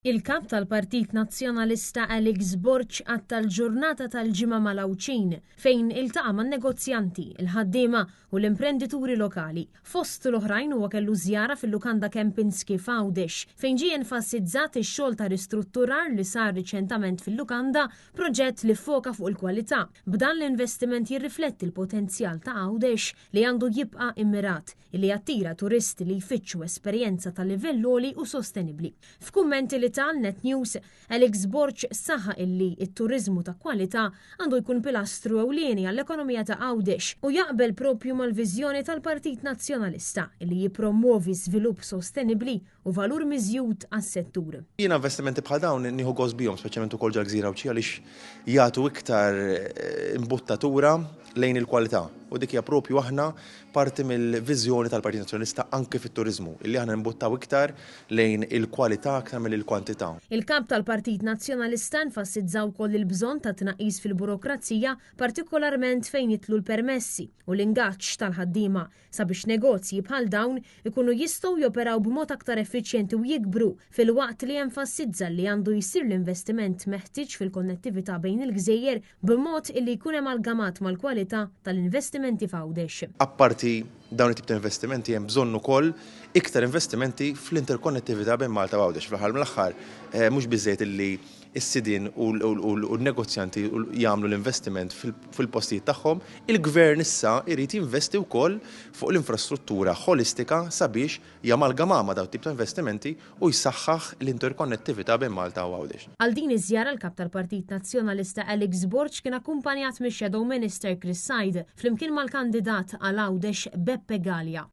Il-Kap tal-Partit Nazzjonalista Alex Borg qatta' l-ġurnata tal-Ġimgħa mal-Għawdxin fejn iltaqa' man-negozjanti, il-ħaddiema u l-imprendituri lokali. Fost l-oħrajn huwa kellu żjara fil-Lukanda Kempinski f'Għawdex fejn ġie enfasizzat ix-xogħol ta' ristrutturar li sar riċentament fil-lukanda, proġett li ffoka fuq il-kwalità. B'dan l-investiment jirrifletti l-potenzjal ta' Għawdex li għandu jibqa' immirat li jattira turisti li jfittxu esperjenza ta' livell għoli u sostenibbli. F'kummenti li ta Net News, Alex Borg saħaq illi t-turiżmu ta' kwalità għandu jkun pilastru ewlieni għall-ekonomija ta' Għawdex u jaqbel proprju mal-viżjoni tal-Partit Nazzjonalista illi jippromwovi żvilupp sostenibbli u valur miżjud għas-settur. Jiena investimenti bħal dawn nieħu gost bihom, speċjalment ukoll ġol-gżira Għawdxija għaliex jagħtu iktar imbuttatura lejn il-kwalità. U dik hija proprju aħna parti mill-viżjoni tal-Partit Nazzjonalista anke fit-turiżmu, illi aħna nimbuttaw iktar lejn il-kwalità aktar milli l-kwantità. Il-Kap tal-Partit Nazzjonalista enfasizza wkoll il-bżonn ta' tnaqqis fil-burokrazija, partikolarment fejn jidħlu l-permessi u l-ingaġġ tal-ħaddiema, sabiex negozji bħal dawn ikunu jistgħu joperaw b'mod aktar effiċjenti u jikbru, filwaqt li enfasizza li għandu jsir l-investiment meħtieġ fil-konnettività bejn il-gżejjer b'mod illi jkun emalgamat mal-kwalità tal-investimenti f'Għawdex. Apparti dawn it-tip ta' investimenti hemm bżonn ukoll iktar investimenti fl-interkonnettività bejn Malta u Għawdex. Fl-aħħar mill-aħħar mhux biżżejjed illi s-sidien u n-negozjanti jagħmlu l-investiment fil-postijiet tagħhom, il-Gvern issa jrid jinvesti wkoll fuq l-infrastruttura ħolistika sabiex jamalgama ma' dawn it-tip ta' investimenti u jsaħħaħ l-interkonnettività bejn Malta u Għawdex. Għal din iż-żjara l-Kap tal-Partit Nazzjonalista Alex Borg kien akkumpanjat mix-Shadow Minister Chris Said flimkien mal-kandidat għal Għawdex Beppe Galea.